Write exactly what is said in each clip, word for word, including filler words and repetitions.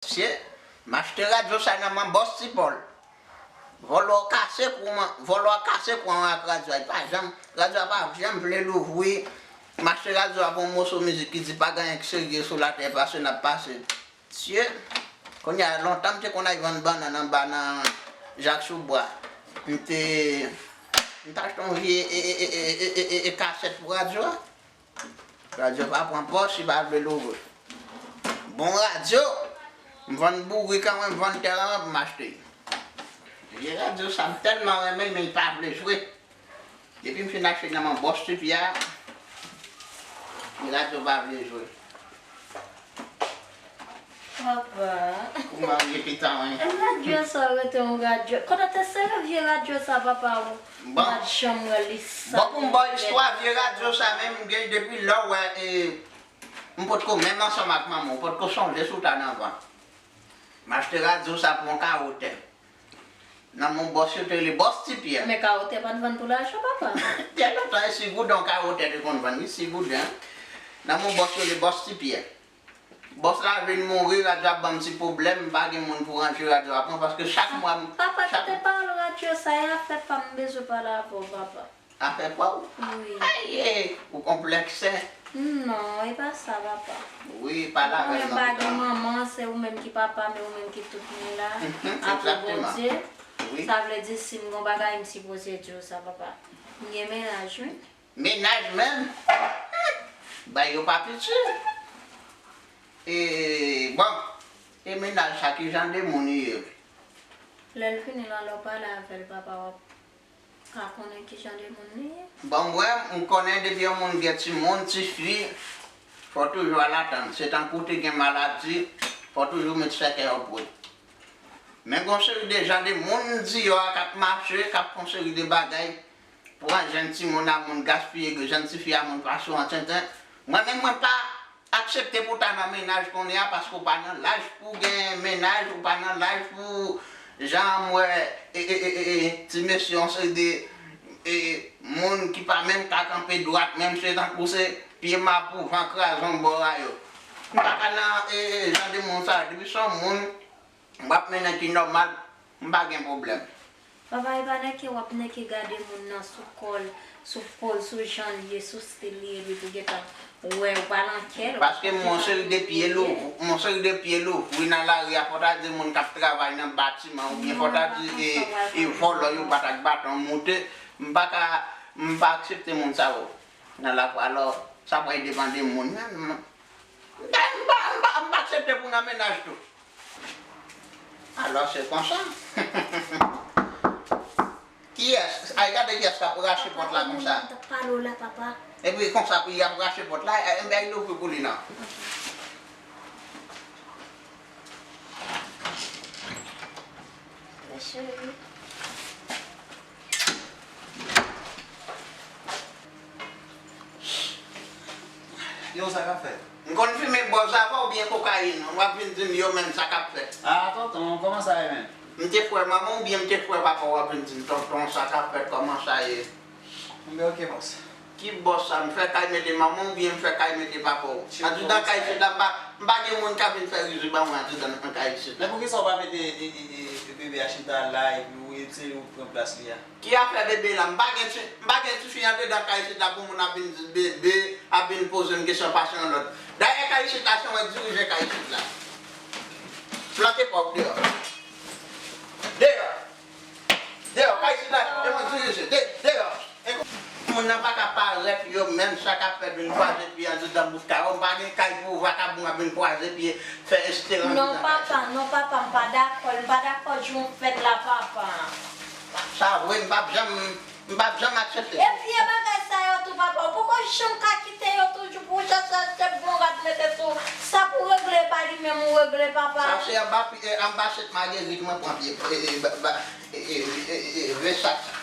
Mesye, m achte radyo sa nan men bòs Ti Pòl. Vòlò kase kouran, vòlò kase kouran ak radyo a. Li pa janm, radyo a pa janm vle louvri. M achte radyo a pou yon moso mizik ki di pa gen anyen ki serye sou latè pase n ap pase. Mesye, kounye a, lontan m te konn al vann bannann anba nan Jak Soubwa. M te, m te achte yon vye e, e, e, e, e, e, e kasèt pou radyo a. Radyo pa pran pòch, li pa vle louvri. Bon radyo, m vann bourik an mwen, m vann tè an mwen pou m achte. Vye radyo sa, m tèlman renmen l, men li pa vle jwe. Depi m fin achte nan men bòs Ti Pyè a, radyo pa vle jwe. Papa. Ou marye pita mwen. Radyo sa rete yon radyo. Kote te sere vye radyo sa, papa, ou? Bon. M pa t janm wè li sa. Bon, pou m ba w istwa vye radyo sa menm, m gen depi lè w wè, e, m potko menm ansanm ak manman w, potko sonje sou ta nan van. M achte radyo sa pou yon kawo tè. Nan men bòs yo te rele bòs Ti Pyè. Men kawo tè pa t vann pou lajan, papa. Te lontan, e sis gouden yon kawo tè te konn vann, wi, sis gouden. Nan men bòs yo rele bòs Ti Pyè. Bòs la vin mouri, radyo ap ban m ti pwoblèm, m pa gen moun pou ranje radyo a pou mwen, paske chak mwa m, Papa, chak kite pawòl radyo sa, e afè pa m, m bezwen pale avè w, papa. Afè pa w? Wi. Aye, ou konplèkse. Non, e pa sa, papa. Wi, pale avè l nan pita. Ou konnen m pa gen manman, se ou menm ki papa m, e ou menm ki tout mwen la. Mhm, apre egzakteman. Bondye. Wi. Sa vle di, si m gen yon bagay, m sipoze di w sa, papa. M gen mennaj, wi. Mennaj menm? Bagay yo pa piti. E, bon, e mennaj sa, ki jan de moun li ye? Lè l vini la, lè w pale avè l, papa, w ap ka konnen ki jan de moun li ye. Bon, mwen, m konnen depi yon moun gen timoun, tifi, fò toujou al atann. Se tankou te gen maladi, fò toujou met sèkèy opre. Men gon seri de jan de moun deyò a k ap mache, k ap fè yon seri de bagay, pran jèn timoun a moun, gaspiye jèn tifi a moun, pase w an tenten. Mwen menm, mwen pa aksepte pou w ta nan mennaj kounye a, paske w pa nan laj pou w gen mennaj, ou pa nan laj pou, jan m wè, e, e, e, e, e, ti mesye, yon seri de, e, moun ki pa menm ka kanpe dwat, menm se tankou se pye mapouvan kraze yon bò a yo. M pa ka nan, e, e, jan de moun sa yo. Depi se yon moun m ap mennen ki nòmal, m pa gen pwoblèm. Papa, e pa nèke w ap nèke gade moun nan sou kò l, sou po l, sou jan l ye, sou stil li ye, epi pou gentan wè, ou pa nan kè l, ou pa konn ki jan moun ye. Paske m wè yon seri de pye louvri, m wè yon seri de pye louvri nan lari a, fò ta di moun k ap travay nan batiman, oubyen fò ta di, e, e vòlò yo bat ak baton moute. M pa ka, m pa aksepte moun sa yo nan lakou. Alò, sa pral depann de moun menm. M pa, m pa, m pa, m pa aksepte pou nan mennaj tou. Alò, se konsa. Kiyès? Ay, gade kiyès k ap rache pòt la konsa. Papa, m t ap pale w la, papa. Epi konsa, pou y ap rache pòt la, e, enben, louvri pou li, non. Mèsi. Yo, sa k ap fèt? M konn fimen bòz avè w oubyen kokayin? W ap vin di m yo menm, sa k ap fèt? Ah, tonton, kòman sa ye menm? M te frè manman w oubyen m te frè papa w, w ap vin di m, tonton, sa k ap fèt, kòman sa ye? Enben, oke, bòs. Ki bòs sa? M fè kay mete manman w oubyen m fè kay mete papa w? Andidan kay isit la, m pa, m pa gen moun k ap vin fè rizi ban mwen andidan nan kay isit la. Men poukisa w pa mete, e, e, e, bebe a chita la, epi w, e, se ou k pran plas li a? Ki afè bebe la? M pa gen ti, m pa gen tifi andedan kay isit la pou moun ap vin di bebe, ap vin poze m kesyon pase yon lòt. Dayè kay isit la, se mwen k dirije kay isit la. Plante pa w deyò. Deyò. Deyò, kay isit la, se mwen k dirije. De-, deyò. E kou-, moun nan pa ka parèt yo menm, sa k ap fèt vin kwaze pye andidan bout kay yo. M pa gen kay pou vakabon ap vin kwaze pye, fè esperans nan kay sa. Non, papa, non, papa, m pa dakò, m pa dakò jou w fèt la, papa. Sa vre, m p ap janm, m p ap janm aksepte. E vye bagay sa yo tou, papa, ou poko janm ka kite yo toujou pou w chache achte bon rad mete sou. Sa pou regle, pa li menm ou regle, papa. Sa se anba pi-, e, anba sèt magerit mwen pran pye, e, e, ba, ba, e, e, e, e, e, Vèsat.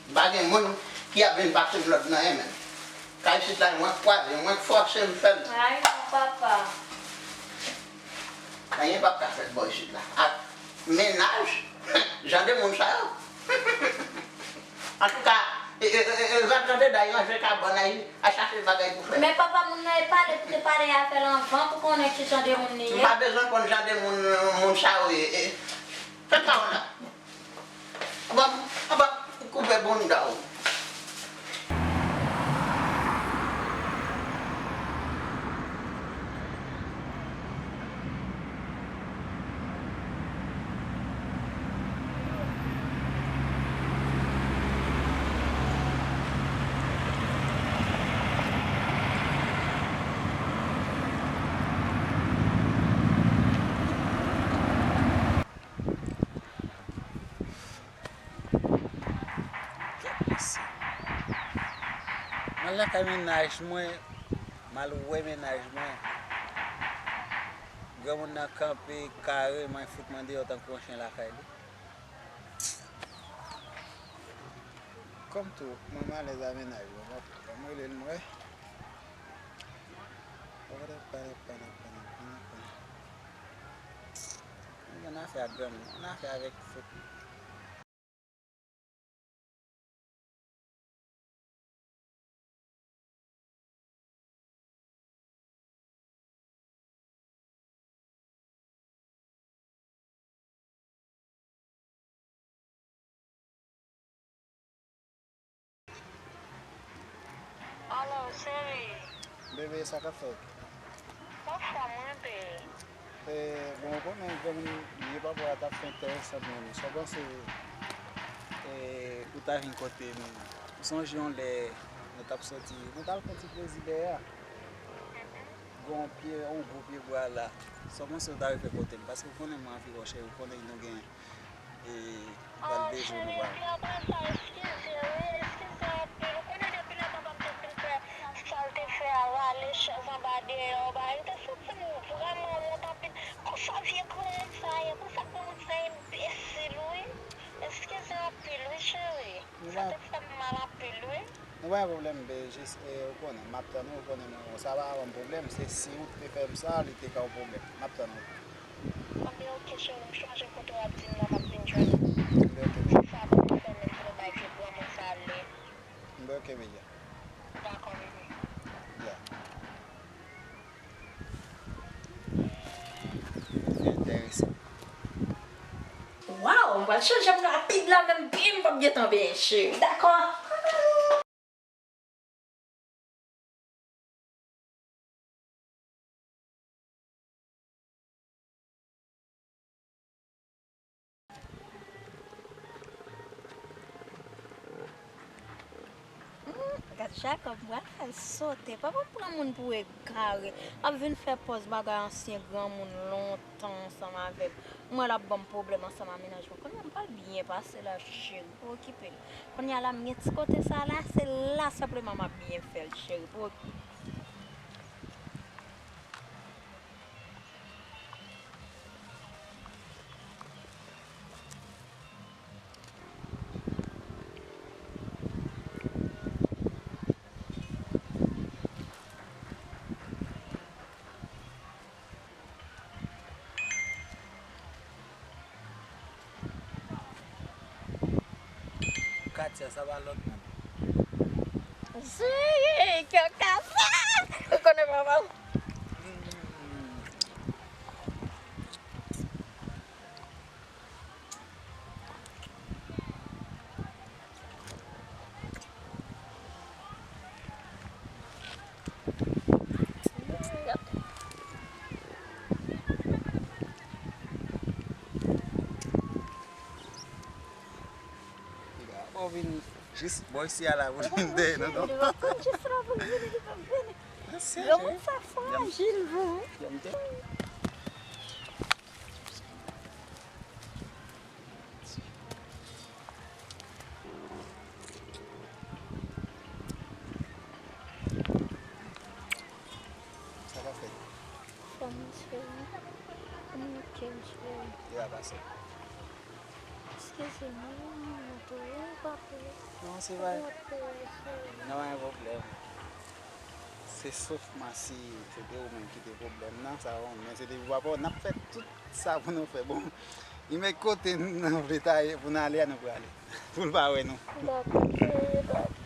M pa gen moun ki ap vin pase m lòd nan men m. Kay isit la, mwen k kwaze, mwen k fòse m fè l. Ay, non, papa. Anyen p ap ka fèt bò isit la. Ak mennaj, jan de moun sa yo. Antouka, E, e, e, e, va plante day, ranje kabann, ay, al chache bagay pou fè. Men papa, moun nan e pale, pou te pale avè l anvan pou konnen ki jan de moun li ye. M pa bezwen konn jan de moun, moun sa yo ye. E, fè pawòl la. Anba, anba, koupe bounda w. Gad mesye. M al lakay mennaj mwen, m al wè mennaj mwen. Granmoun nan kanpe kareman, fout mwen deyò tankou yon chen lakay li. Kòm tou, mwen m alèz a mennaj mwen, m ap, m rele l, m wè. Mwen gen afè ak granmoun, mwen gen afè avèk fout. Alo, cheri. Bebe, sa k ap fèt? M anfòm, wi, bebe. E, bon, ou konnen granmoun li ye, papa a t ap fè entèresan pou mwen. Sa w panse, e, ou ta vin kote m? Ou sonje yon lè nou t ap soti, nou t al fè yon ti plezi dèyè a? Gen yon pye, yon gwo pye bwa la. Sa w panse ou ta refè kote m? Paske ou konnen mwen anvi wè w, cheri, ou konnen nou gen, e, pral bezwen nou, bwa. Eskize, wi, eskize anpil. Ou konnen depi lè papa m te fin fè sa l te fè a, rale chèz anba dèyè w, bagay, m te santi m vrèman wont anpil. Konsa vye granmoun sa ye, konsa granmoun sa enbesil, wi. Eskize anpil, wi, cheri. Sa te fè m mal anpil, wi. Nou pa gen pwoblèm, bebe, jis, e, ou konnen, m ap tann ou, ou konnen, mwen, sa pa ban m pwoblèm, se si ou te fè m sa, li te ka yon pwoblèm. M ap tann ou. Anben, oke, cheri, m chonje kote w ap di m nan, m ap vin jwenn ou. Anben, oke, bebe. Jis apre m fèmen, m pran bay vye granmoun sa ale. Anben, oke, bebe. Dakò, bebe. Ya. Enteresan. Waw, m pral chanje m rapid la, menm byen m p ap gentan benyen, cheri. Dakò. Hmm, gad Jacob, m pral fè l sote. Papa m pran moun pou egare. L ap vin fè pòz bagay ansyen granmoun lontan ansanm avè m. M wè l ap ban m pwoblèm ansanm a mennaj mwen. Kounye a m pral byen pase la, cheri, pa okipe l. Kounye a la, m gen ti kote sa la, se la senpleman m ap byen fè l, cheri, pa okipe. Katia, sa pa lòt moun. Jiri, kè w kase! Ou konnen papa m. Bon, vin jis bò isi a la pou vin dèyè nou, non? Li poko jis la pou vini, li p ap vini. Granmoun sa frajil vre, wi. Sa pa fèt. Fò m espere. Kòman ke m espere? Li va pase. Eskize m, wi, m tou, wi, pa pou. Non, se pa. Non, pa gen pwoblèm. Se sof masi, se te ou menm ki te pwoblèm nan, sa ou menm, se te pou papa w, n ap fè tout sa pou nou fè. Bon, li menm kote n vle ta ye pou n ale a, nou prale. Pou l pa wè nou. Dakò, cheri, dakò.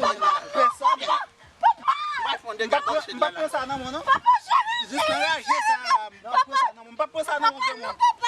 konnen pèsòn. M pa pran, m pa pran sa nan men w non. Jis nan raje sa, m pa pran sa nan men w. M pa pran sa nan men w, granmoun.